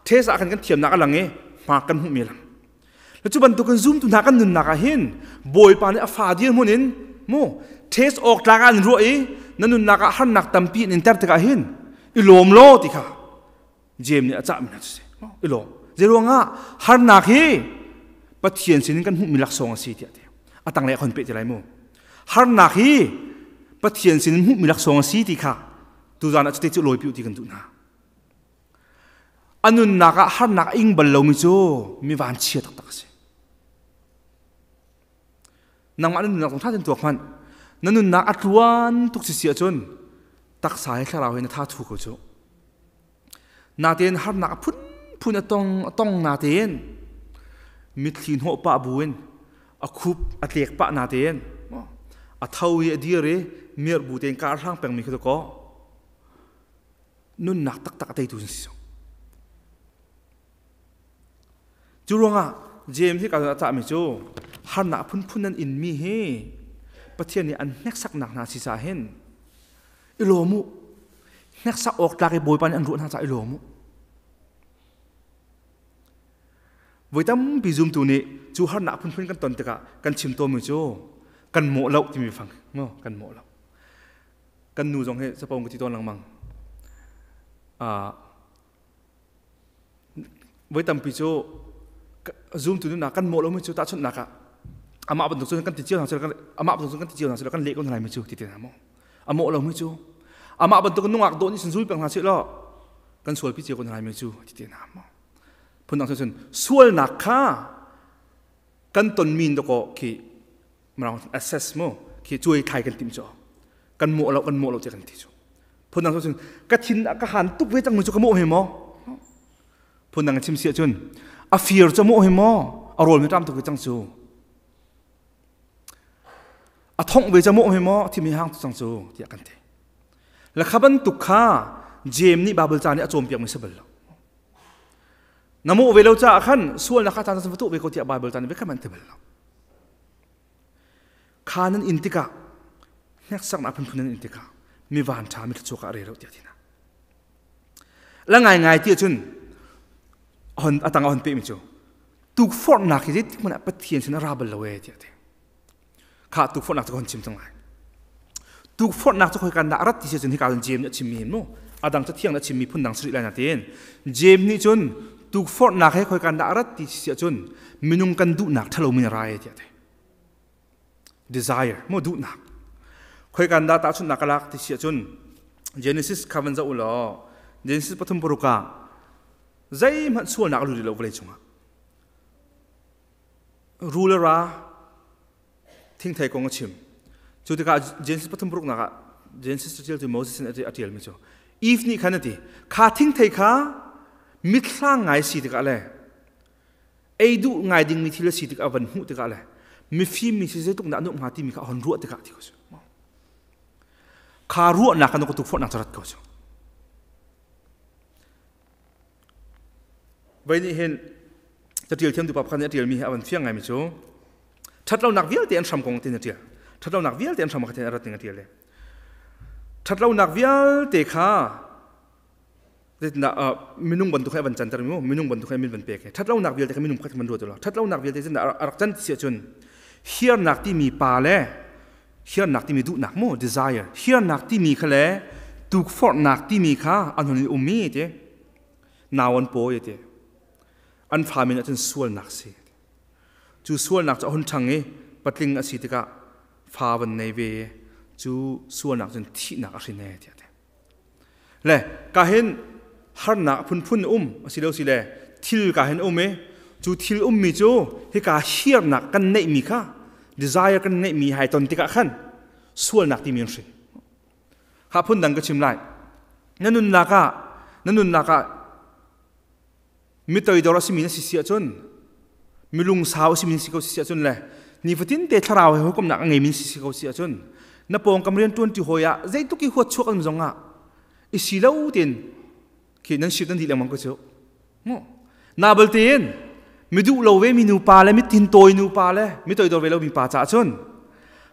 test ah khan kan thiamnak a lang i hma kan hmuh mi lang Cu bantukin zumtu hna kan nunnak ah hin Bawipa nih a fa dirhmun in mu test awk tlak ah an ruah i na nunnak ah harnak tampi in ter tikah hin i lawm law ti kha James nih a cahmi hna cu si i lawm zeiruangah harnak hi Pathian sinin kan hmuhmi laksawng a si tiah ti a tanglei a khon peh ti lai mu harnak hi Pathian sinin hmuhmi laksawng a si ti kha tuzan ah cute cu lawi piu ti kan duh hna A nunnak ah harnak a ing bal lomi cu mi vanchia taktak a si. Nangmah na nunnak zong ṭha tein tuak hmanh. Na nunnak a tluan tuk si si ahcun taksa he thlarau he na tha thu ko cu. Natein harnak a phunphun a tong a tong natein mitthli hnawh pah buin a khup a tlek pah natein a tho i a dir i mirh bu tein kar hrang pengmi khi kaw nunnak taktak a teitu an si. Cu ruangah James hi ka a cahmi cu harnak phunphun nan inmi hi Pathian nih an hneksaknak hna si caah hin i lawm u. Hneksak awk tlak i Bawipa nih an ruah hna caah i lawm u. Voi tampi zumtu nih cu harnak phunphun kan ton tikah kan chim tawnmi cu kan mawh lo timi fang kan mawh lo. Kan nu zong hi capo ka ti tawn lengmang. Voi tampi cu zumtu nunnak kan mawh lomi cu tahchunhnak ah amah bantuk cun kan ti cio hna sila amah bantuk cun kan ti cio hna sila kan leh ko hna lai mi cu ti te hna maw a mawh lomi cu amah bantuk nungak dawh nih sun zul peng hna sih law kan sualpi cio ko hna lai mi cu ti te hna maw phundang cun sualnak kha kan tonmi dakaw khi mirang assess mu khi cuai thlai kan tim cu kan mawh lo kan mawh lo ti kan ti cu phundang cun ka thin ka han tuk ve cang mu cu ka mawh he maw phundang chim si ahcun a fir cu mawh he maw a rawl mi ṭam tuk ve cang cu a thongh ve ca mawh he maw thimi hang cang cu tiah kan ti la kha bantuk kha James nih Bible ca nih a cawnpiak mi si bal lo na mawh ve lo caah khan sualnak kha caan va tuah ve ko tiah Bible ca nih biakam an ti bal lo Kha nan in tikah hneksaknak phunphun nan in tikah mi van ṭha mi thluachuak ah rel u tiah ti hna. La ngaingai ti ahcun hon a tang a hon pehmi cu tukforhnak hi zeitik hmanh ah Pathian sin a ra bal lo ee tiah ti. Kha tukforhnak cu ka hon chim cang lai. Tukforhnak cu khoikan dah a rat ti si ahcun hika cun James nih a chimmi hin mu a dang cathiang nih a chimmi phundang si rih lai nain James nih cun tukforhnak he khoikan dah a rat ti si ahcun minung kan duhnak ṭhalo min a ra ee tiah a ti. Desire mu duhnak khoikan dah tahchunhnak ka lak ti si ahcun Genesis kha van zoh u law Genesis 3:6 ah zeihmanh sualnak a lut lo vawlei cungah rul a ra thingthei kong a chim. Cu tikah Genesis pathum paruknak ah Genesis caṭialtu Moses in a ṭialmi cu Eve nih khan a ti kha thingthei kha mithlang ngai si tikah le ei duh ngai dingmi thil a si tikah van hmuh tikah le mifim mi si zeitluk dah an um hnga timi kha a hon ruah tikah ti ko cu kha ruahnak kan ka tukforhnak cu rat ko cu Voi nih hin catial thiamtu pa pakhat nih a ṭialmi hi a van fiang ngaimi cu ṭhatlonak vialte an hram kong tin a ṭial. Ṭhatlonak vialte an hram kha a rat ning a ṭial. Ṭhatlonak vialte kha zeitindah minung bantuk he van canter mi minung bantuk he min van pek. Ṭhatlonak vialte kha minung pakhat van ruat lo. Ṭhatlonak vialte zeitindah a rak can ti si ahcun hiarnak timi pa le Hiarnak timi duhnak mu desire. Hiarnak timi kha le tukforhnak timi kha an hun i um i ti. Nau an pawi ti. An fa min ahcun sualnak si. Cu sualnak cu a hun ṭhang i patling a si tikah fa van nei ve i cu sualnak cun thihnak a hrin e tiah ti. Le ka hin harnak a phunphun um a si lo si le thil ka hin um i cu thil ummi cu hika hiarnak kan neihmi kha desire kan neihmi hai ton tikah khan sualnak timi an hrin. Kha phundang ka chim lai. Na nunnak ah na nunnak ah mi toidor a simi na si si ahcun mi lungsau a simi na si ko si ahcun le nifatin te thlarau he hukumnak a ngeimi na si ko si ahcun na pawngkam rian ṭuanṭi hawi ah zeitluk i huat chuak an zong ah i si lo tein khi nan shit nan dih lengmang ko cu na bal tein mi duh lo ve mi nupa le mi tintawi nupa le mi toidor ve lo mi pa caah cun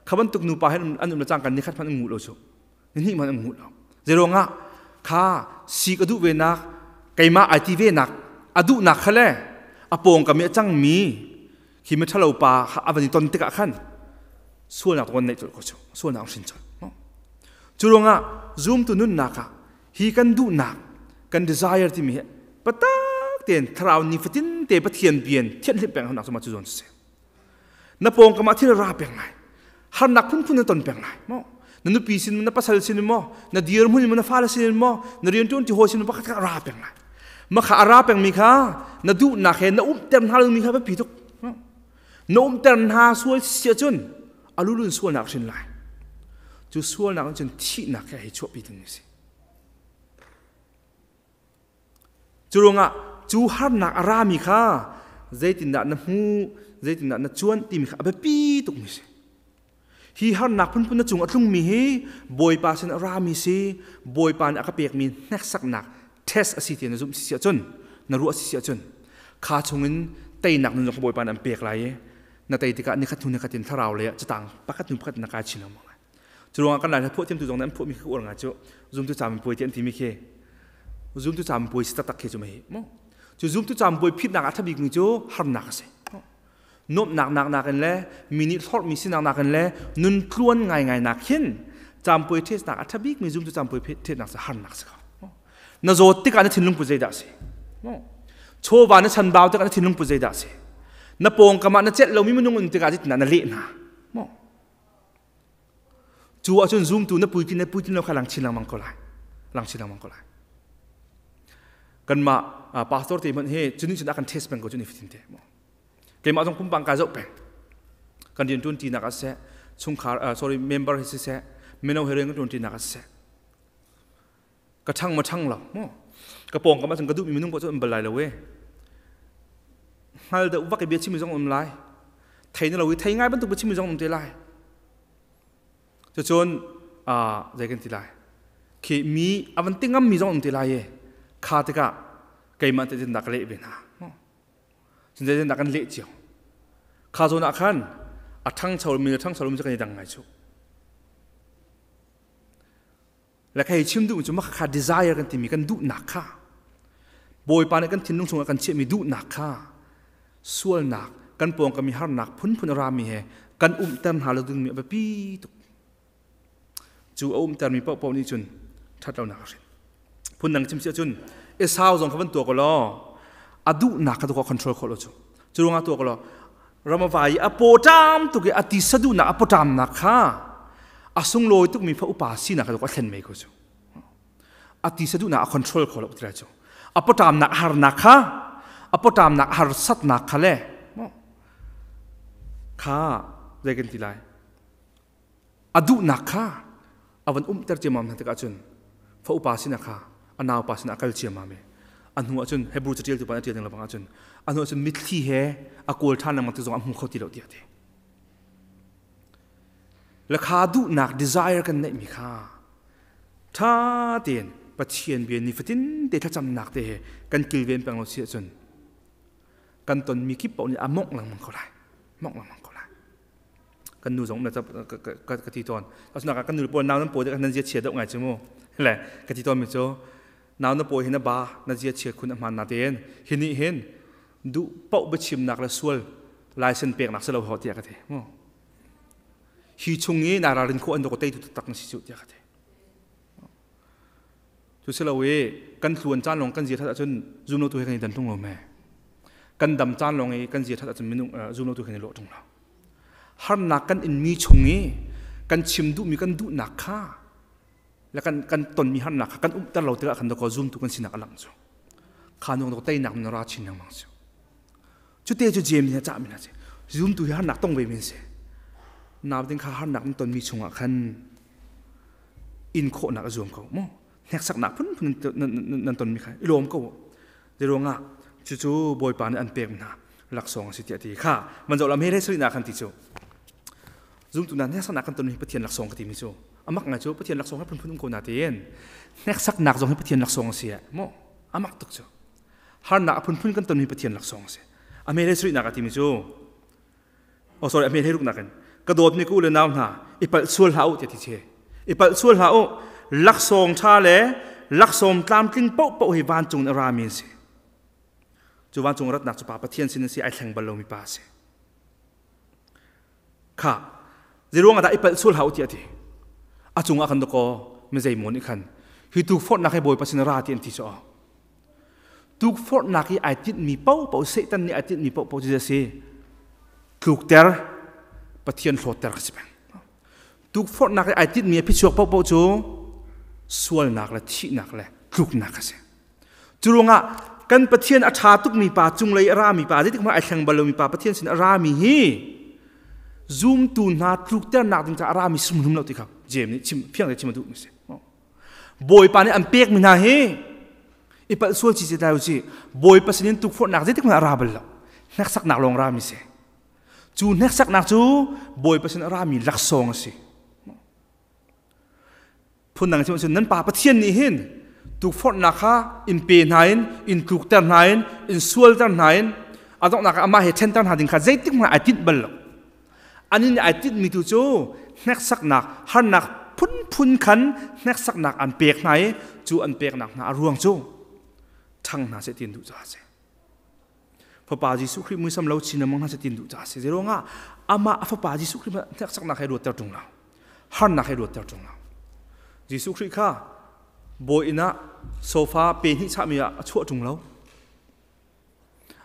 kha bantuk nupa he an um le cang kan ni khat hmanh an nguh lo cu ni hnih hmanh an hmuh lo zeiruangah kha si ka duh ve nak keimah ai ti ve nak a duhnak kha le a pawngkam i a cangmi khi mi ṭhalo pa kha a van i ton tikah khan sualnak ton neih colh ko cu sualnak hrin colh cu ruangah zumtu nunnak ah hi kan duhnak kan desire timi hi patak tein thlarau nifatin te Pathian bian thianhlimh peng nak cu ma cu zawn si na pawngkam ah thil ra peng lai harnak phunphun na ton peng lai maw na nupi sin na pasal sin maw na dirhmun in na fale sin maw na rianṭuan ti hawi sin pakhat kha ra peng lai ma kha a ra peng mi kha na duhnak he na umter hna lo mi kha biapi tuk na umter hna sual si ahcun alulun sualnak hrin lai cu sualnak cun thihnak he hei chuahpi ding a si Cu ruangah cu harnak a rami kha zeitindah na hmuh, zeitindah na cuanh timi kha a biapi tukmi si. Hi harnak phunphun na cung a tlungmi hi Bawipa sin a rami si, Bawipa nih a ka pekmi hneksaknak test a si ti na zumh si ahcun, na ruah si ahcun, kha chungin teinak nun zong Bawipa nih an pek lai i na tei tikah nikhat hnu nikhat in thlarau lei ah catang pakhat hnu pakhat na kai chin lengmang lai. Cu ruangah kan Lai phuah thiamtu zong nih an phuahmi kha ka uar ngai cu zumtu caminpuai ti an timi khi zumtu caminpuai si taktak khi cu mei mu cu zumtu caminpuai phitnak ah thabik mi cu harnak a si nuamhnak nak nakin le mi nih hlorhmi sinak nakin le nun tluan ngaingai nak hin campuai testnak a thabik mi zumtu campuai thetnak cu harnak si ko na zawt tikah na thinlung put zeidah si chawva na chanbau tikah na thinlung put zeidah si na pawngkam ah na celh lomi minung um tikah zeitindah na leh hna Cu ahcun zumtu na puitlin le puitlin lo kha lang chin lengmang ko lai. Lang chin lengmang ko lai. Kanmah pastor te hmanh hi cu nih cun a kan test peng ko cu ni fatin te. Keimah zong pumpang kai zoh peng. Kan rian tuan tinak ah siseh, chungkhar sorry member hi siseh, mino he rian kan tuan tinak ah siseh. Ka ṭhang ma ṭhang lo mu. Ka pawng kam ahcun ka duhmi minung paoh cu an bal lai lo e. Hngal deuh vak i bia chimmi zong um lai. Thei na lo i thei ngai bantuk bia chimmi zong um te lai. Cucun zei kan ti lai. Khi mi a van ti ngammi zong um te lai e. Kha tikah keimah te dah ka leh ve hna. Cun zeitin dah kan leh cio. Kha zawn ah khan a ṭhangcho mi le ṭhangcho lomi cu kan i dang ngai cu. Le ka hei chim duhmi cu mah kha desire kan timi kan duhnak kha Bawipa nih kan thinlung chungah kan chiahmi duhnak kha sualnak kan pawngkam i harnak phunphun a rami he kan umter hna lo dingmi a biapi tuk. Cu a umtermi paohpaoh nih cun ṭhatlonak a hrin. Phundang chim si ahcun Esau zong kha van tuah ko law a duhnak kha tu control khawh lo cu. Cu ruangah tuah ko law ramavai i a pawṭam tuk i a tisa duhnak a pawṭamnak kha a sunglawi tukmi fa upa sinak kha a thlen mei ko cu a tisa duhnak a control kho lo ti lai cu a pawṭamnak harnak kha a pawṭamnak harsatnak kha le kha zei kan ti lai a duhnak kha a van umter ciammam hna tikah cun fa upa sinah kha a naupa sinah a kal ciammam i a hnu ahcun Hebrew caṭialtu pa nih a ṭial ning lebang ahcun a hnu ahcun mitthli he a kawl ṭhan lengmang ti zong a hmu kho ti lo tiah a ti. Le kha duhnak desire kan neihmi kha ṭha tein Pathian bia nifatin te thlacamnak te he kan kilven peng lo si ahcun kan tonmi kip paoh nih a mawngh lengmang ko lai mawngh lengmang ko lai kan nu zong ka ti tawn asinain kan nu pawl nau nan pawi te nan zia chia deuh ngai cu mu le ka ti tawn mi cu nau na pawi hi na ba na zia chia khun a hmaan na tein hi nih hin duh paoh biachimnak le sual license peknak si lo ho tiah ka ti mu. Hi chung i naa ralrin khawh an dawk teitu taktak na si cu tiah ka ti. Cu si lo i kan tluan caan lawng kan zia that ahcun zumlotu he kan i dan tung lo me. Kan dam caan lawng i kan zia that ahcun minung zumlotu he kan i lawh tung lo. Harnak kan inmi chung i kan chim duhmi kan duhnak kha le kan kan tonmi harnak kha kan umter lo tikah khan dakaw zumtu kan sinak a lang cu. Kha nung dok teinak na ra chin lengmang cu. Cute cu James nih a cahmi hna si. Zumtu hi harnak tong ve men si. Nauding kha harnak nan tonmi chungah khan in khawhnak a zuam ko mu. Hneksaknak phunphun nan tonmi kha i lawm ko. Zeiruangah cucu Bawipa nih an pek hna laksawng a si tiah ti kha man zoh lam he le sarihnak khan ti cu. Zumtu hna hneksaknak kan tonmi Pathian laksawng ka timi cu amak ngai cu Pathian laksawng he phunphun um ko na tiin hneksaknak zong hi Pathian laksawng a si mu amak tuk cu. Harnak a phunphun kan tonmi Pathian laksawng a si. A hme le sarihnak a timi cu oh sorry a hme ruknak in ka dawtmi ka u le nau hna i palh sual hlah u tiah ti che i palh sual hlah u laksawng ṭha le laksawng tlamtling paohpaoh hi vancung in a rami an si cu vancung ratnak cu pa Pathian sin an si ai thleng bal lomi pa a si kha zeiruang ah dah i palh sual hlah u tiah ti a cungah kan dakaw mi zeimaw nih khan hi tukforhnak hi Bawipa sin ra ti an ti cu Tukforhnak i ai tinhmi paohpaoh Satan nih ai tinhmi paohpaoh cu a si tlukter Pathian hlawtter ka si peng. Tukforhnak i ai tinhmi a phichuak paohpaoh cu sualnak le thihnak le tluknak a si. Cu ruangah kan Pathian a ṭha tukmi pa cunglei a rami pa zeitik hmanh ai thleng bal lomi pa Pathian sin a rami hi zumtu hna tlukternak ding caah a rami sumhlum lo ti kha Jeim nih chim fiang te chim a duhmi si. Bawipa nih an pekmi hna hi i palh sual ci ci lai ci Bawipa sinin tukforhnak zeitik hmanh a ra bal lo hneksaknak lawng rami si cu hneksaknak cu Bawipa sin a rami laksawng a si phundang chim cun nan pa Pathian nih hin tukforhnak kha in pe hna in in tlukter hna in in sualter hna in a donghnak ah amah he ṭhenter hna ding kha zeitik hmanh ai tinh bal lo Anih nih ai tinhmi tu cu hneksaknak harnak phunphun khan hneksaknak an pek hna i cu an peknak hna a ruang cu ṭhang hna seh ti an duh caah a si. Fapa Jesuh Khrih muisam lo chin lengmang hna seh ti an duh caah a si. Zeiruangah amah a fapa Jesuh Khrih hneksaknak he ruatter ṭung lo. Harnak he ruatter ṭung lo. Jesuh Khrih kha bawi inn ah sofa pe hnih chahmi ah a chuah ṭung lo.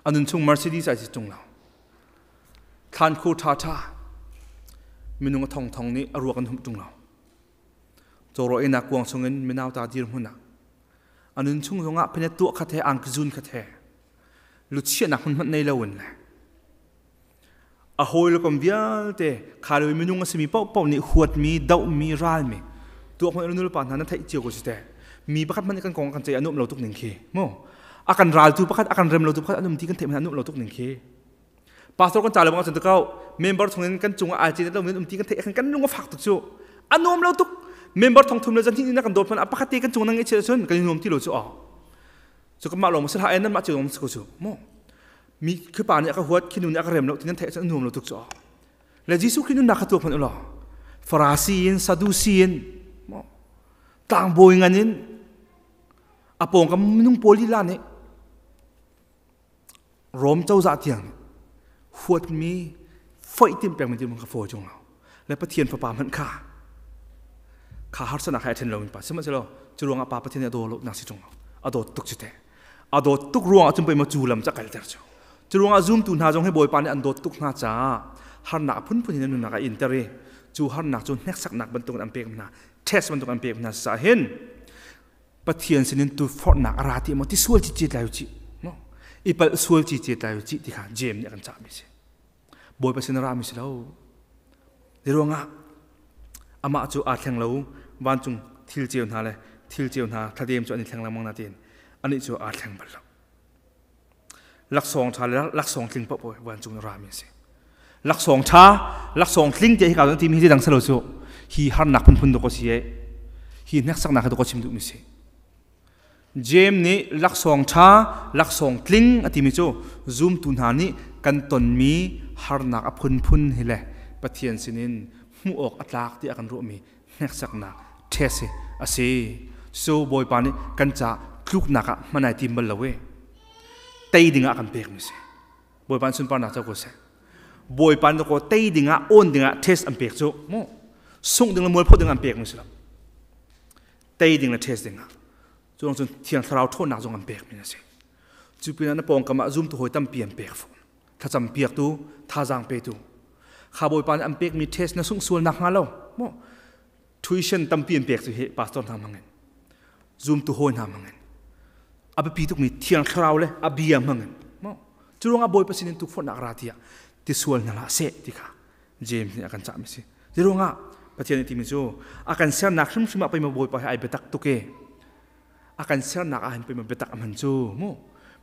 A nunchung Mercedes ai si ṭung lo. Thlankhur ṭhaṭha minung a thongthong nih a ruak an humh ṭung lo. Cawraw einak kuang chungin minauta dirhmun ah a nunchung zongah phenet tuah khat he angkizun khat he luchiahnak hmun hmanh nei loin le a hawi le kom vialte kha minung a simi paohpaoh nih huatmi dohmi ralmi tuak hmanh nu le pa hna na theih cio ko si te mi pakhat hmanh kan kong kan ceih a nuam lo tuk ning khi mu a kan raltu pakhat a kan rem lo tu pakhat an um ti kan theih hmanh a nuam lo tuk ning khi pastor kan ca le bang cun kau member chungin kan cungah ai cin lo um ti kan theih kan lung a fak tuk cu a nuam lo tuk member thong thum le zan hin na kan dawt hmanh a pakhat te kan cung nang i chel cun kan i nuam ti lo cu a cu kan mah lawng si hlah nan mah cio lawng si ko cu mu mi khi pa nih a ka huat khi nu nih a ka rem lo ti nan theih cun nuam lo tuk cu le Jesuh Khrih nunnak kha tuak hmanh ulaw Farasi in Sadusi in tlangbawi ngan in a pawngkam minung pawl lila nih Rom cozah tiang nih huatmi foih tim pengmi ti ka fawi tung lo le Pathian fapa hmanh kha kha harsatnak hai a ṭhen lomi pa sihmanhsehlaw cu ruangah pa Pathian nih a daw lo nak si ṭung lo a dawt tuk cu teh a dawt tuk ruangah cun pei maw cu lam ca kalter cu cu ruangah zumtu hna zong hi Bawipa nih an dawt tuk hna caah harnak phunphun in an nunnak a inter i cu harnak cu hneksaknak bantuk in an pek hna test bantuk an pek hna caah hin Pathian sinin tu forhnak a ra ti maw ti sual ci ci tlai ci no i palh sual ci ci tlai ci ti kha James nih a kan cahmi si Bawipa sin a rami si lo ruangah amah cu aa thleng lo vancung thil ceu hna le thil ceu hna thladem cu an i thleng lengmang na tiin anih cu aa thleng bal lo laksawng ṭha le laksawng tling paoh vancung in rami a si laksawng ṭha laksawng tling tiah hika timi hi dang selo cu hi harnak phunphun dawk a si e hi hneksaknak hi dawk a chim duhmi si Jeim nih laksawng ṭha laksawng tling a timi cu zumtu hna nih kan tonmi harnak a phunphun hi le Pathian sinin hmuh awk a tlak tiah kan ruahmi hneksaknak test hi a si. So Bawipa nih kan ca tluknak ah hman ai tim bal lo e. Tei dingah kan pekmi si. Bawipa sunparnak co ko seh. Bawipa nih ko tei dingah awn dingah test an pek cu mu sungh ding le mualpho ding an pek mi si lo. Tei ding le test dingah. Cu cun Thiang Thlarau ṭhawnnak zong an pek mi a si. Cu pinah na pawngkam ah zumtu hawi tampi an pek fawn. Thlacam piaktu, thazaang petu. Kha Bawipa nih an pekmi test na sungh sual nak hnga lo. Mu tuition tampi an pek cu hi pastor hna hmangin zumtu hawi hna hmangin a biapi tukmi Thiang Thlarau le a bia hmangin mu cu ruangah Bawipa sinin tukforhnak ra tiah ti sual hna hlah seh ti kha James nih a kan cahmi si. Cu ruangah Pathian nih timi cu a kan sernak hrimhrim ah pei maw Bawipa he ai biatak tuk e. A kan sernak ah hin pei maw biatak a hman cu mu.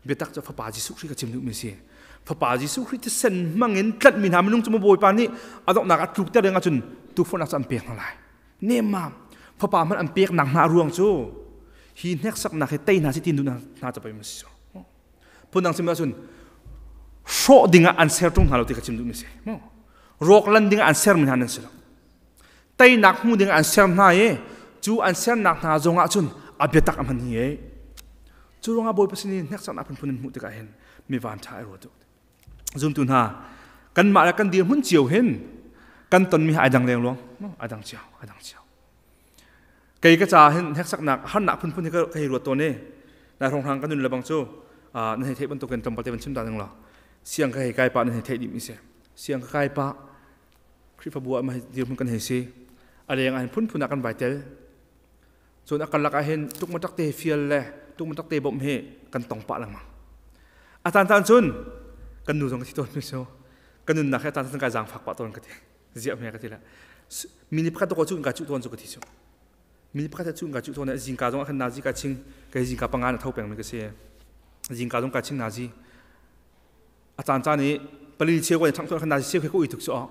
Biatak cu Fapa Jesuh Khrih ka chim duhmi si. Fapa Jesuh Khrih thisen hmangin tlanhmi hna minung cu maw Bawipa nih a donghnak ah tlukter ding ahcun tukforhnak cu an pek hna lai. Nemmam Fapa hmanh an peknak hna ruang cu hi hneksaknak hi tei hna si ti duh hna ca pei ma si cu. Phundang chim ahcun hrawh dingah an ser ṭung hna lo ti ka chim duhmi si. Rawk lan dingah an sermi hna nan si lo. Teinak hmu dingah an ser hna i cu an sernak hna zongah cun a biatak a hman hi e. Cu ruangah Bawipa sin i hneksaknak phunphun in hmuh tikah hin mi van ṭha ai ruat tuk. Zumtu hna, kanmah le kan dirhmun cio hin kan tonmi hi ai dang lengluang. Ai dang cio, ai dang cio. Kei ka ca hin hneksaknak harnak phunphun hi ka hei ruat tawn i nai hrawnghrang ka nun le bang cu nan hei theih bantukin tlawmpal te van chim ta ding law siang ka hei kai pah nan hei theih dih mi si. Siang ka kai pah Khrihfabu ah dirhmun kan hei si. A leng ah hin phunphun ah kan vai tel. Cun a karlak ah hin tukmatak te fial le tukmatak te bawmh hi kan tong pah lengmang. A caan caan cun kan nu zong ka thi tawn mi cu ka nunnak hi a caan caan kai zaangfak pah tawn ka ti. Ziah hme ka ti la. Mi nih pakhat ko cu ka cu tawn cu ka thi cu. Mi nih pakhat cu ka cu tawn zingka zong ah khan nazi ka ching kai zingka panga na tho peng mi ka si. Zingka zong ka ching nazi. A caan caan i pali cheu kan thang khan nazi cheu ke ko ui tuk chu a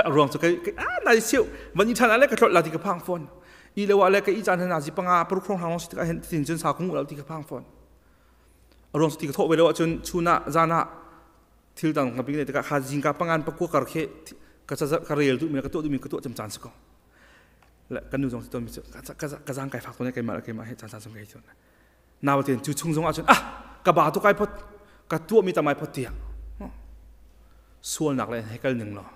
ruang cu kai ah nazi cheu van i than ale ka tlot la ti ka phang phone i le wa le ka i caan nazi panga paruk hrong hrang si tikah hin tin cun sa kung lo ti ka phang phone a ruang cu ti ka thawh ve lo ahcun chuna zana thil dang ka bing tikah kha zingka pangan pakua kar khe ka ka rel duh mi ka tuah duh mi ka tuah cam caan si ko le kan nu zong si ton mi ka ka zang kai fak ton keimah keimah he caan caan sung kai ton Naute cu chung zong ahcun ah ka ba tu kai phot ka tuahmi tamai phot tiah sualnak le he kal ning law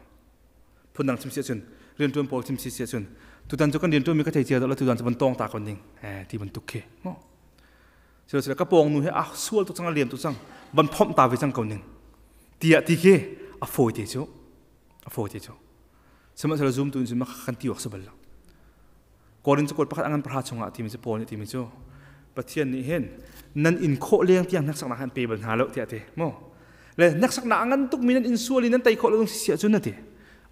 phundang chim si ahcun riantuan pawl chim si si ahcun tutan cu kan riantuan mi ka thei cia lo tutan cu van tawng ta kon ding eh ti bantuk khi mo silo silo ka pawng nu he ah sual tu cang a liam tu cang van phomh ta ve cang ko ning tiah ti khi a fawi te cu a fawi te cu sihmanhsehlaw zum tu in cun kan ti awk si bal lo Korin cakuat pakhat a ngan pahra chungah timi cu Paul nih timi cu Pathian nih hin nan in khawh leng tiang hneksaknak han pe bal hna lo tiah ti mu le hneksaknak a ngan tukmi nan in sual i nan tei khawh lo si si ahcun na ti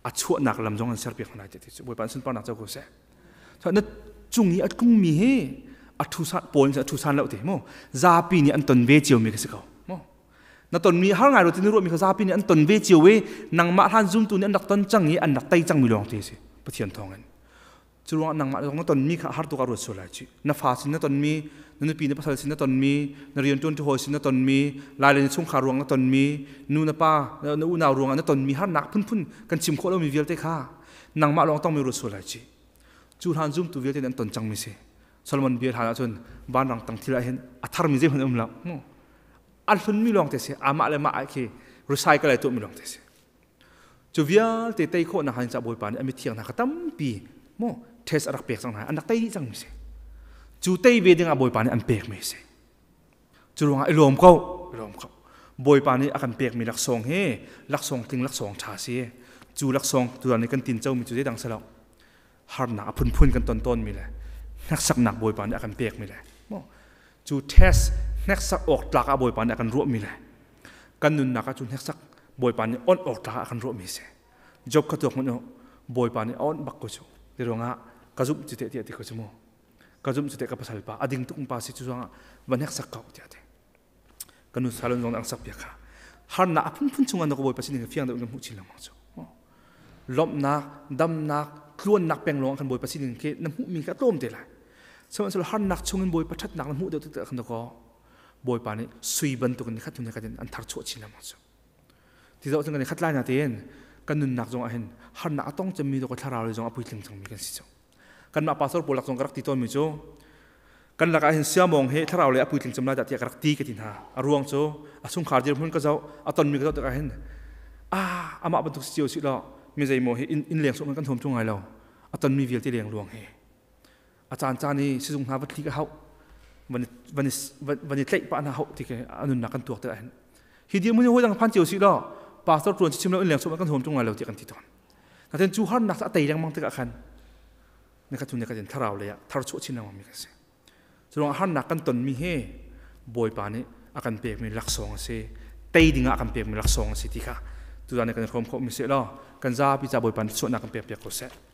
a chuahnak lam zong an serpiak hna lai ti cu Bawipa sunparnak co ko seh na cung i a tlungmi hi a thu san Paul nih a thu san lo ti mu zapi nih an ton ve cio mi ka si ko mu na tonmi har ngai ro ti na ruahmi kha zapi nih an ton ve cio i nangmah hlan zumtu nih an rak ton cang i an rak tei cangmi lawng ti si Pathian thawngin Cu ruangah nangmah zong na tonmi kha har tuk ah ruat sual lai cih. Na fa sin na tonmi, na nupi na pasal sin na tonmi, na rianṭuanṭi hawi sin na tonmi, lai le na chungkhar ruang na tonmi, nu na pa, na unau ruangah na tonmi harnak phunphun kan chim khawh lomi vialte kha nangmah lawng tongmi ruat sual lai cih. Cu hlan zumtu vialte nih an ton cangmi si. Solomon bia hlan ahcun vanrang tang thil ah hin a tharmi zeihmanh um lo. A hlunmi lawng te si, amah le mah khi recycle ai tuahmi lawng te si. Cu vialte tei khawhnak han ca Bawipa nih a mithiang hna kha tampi maw test a rak pek cang hna an rak tei dih cangmi si. Cu tei ve dingah Bawipa nih an pekmi si. Cu ruangah i lawm ko, i lawm ko. Bawipa nih a kan pekmi laksawng hi laksawng tling laksawng ṭha si. Cu laksawng tutan nih kan tin comi cu zeidang si lo. Harnak a phunphun kan ton tawnmi le hneksaknak Bawipa nih a kan pekmi le maw cu test hneksak awk tlak ah Bawipa nih a kan ruahmi le kan nunnak ah cu hneksak Bawipa nih onh awk tlak ah a kan ruahmi si. Job kha tuak hmanh u Bawipa nih a onh bak ko cu. Ti ruangah ka zumh cu teh tiah ti ko cu mu. Ka zumh cu teh ka pasal pa a ding tuk pa si cu ruangah va hneksak ko tiah ti. Ka nu salon zong an sak piak kha. Harnak a phunphun chungah na ka Bawipa sining fiang deuh in kan hmuh chin lengmang cu. Lawmhnak, damnak, tluannak peng lawng kan Bawipa sining khi na hmuhmi kha tlawm te lai. Sihmanhsehlaw harnak chungin Bawipa ṭhatnak na hmuh deuh tik khan kaw Bawipa nih sui bantukin ni khat hnu ni khat in an thar chuah chin lengmang cu. Ti zoh cun kan i khat lai na tein kan nunnak zong ah hin harnak a tong cemmi ka thlarau lei zong a puitling cangmi kan si cu. Kanmah pastor pawl lak zong ka rak ti tawnmi cu kan lakah hin siamawng hi thlarau lei a puitling cem lai dah tiah ka rak ti ka ti hna. A ruang cu a chungkhar dirhmun ka zoh, a tonmi ka zoh tikah hin Ah, amah bantuk si cio si law mi zeimaw hi inn leng sawh kan huam tung ngai lo. A tonmi vialte leng luang hi. A caan caan i sizung hna va thli ka hauh van van van i tlaih pah na hauh ti ke anunnak kan tuak te hin. Hi dir mun hoi dang phan cio si law pastor tuan chim lo inn leng sawh kan huam tung ngai lo ti kan ti ton. Naten cu harnak a tei lengmang tikah khan ne ka tu ne ka tin thlarau le thar chuah chin lengmang mi kan si. Cu harnak kan tonmi hi Bawipa nih a kan pekmi laksawng a si. Tei dingah a kan pekmi laksawng a si ti kha tuzan kan i hrawm khawhmi si law kan zapi ca Bawipa nih chuahnak kan pek piak ko seh.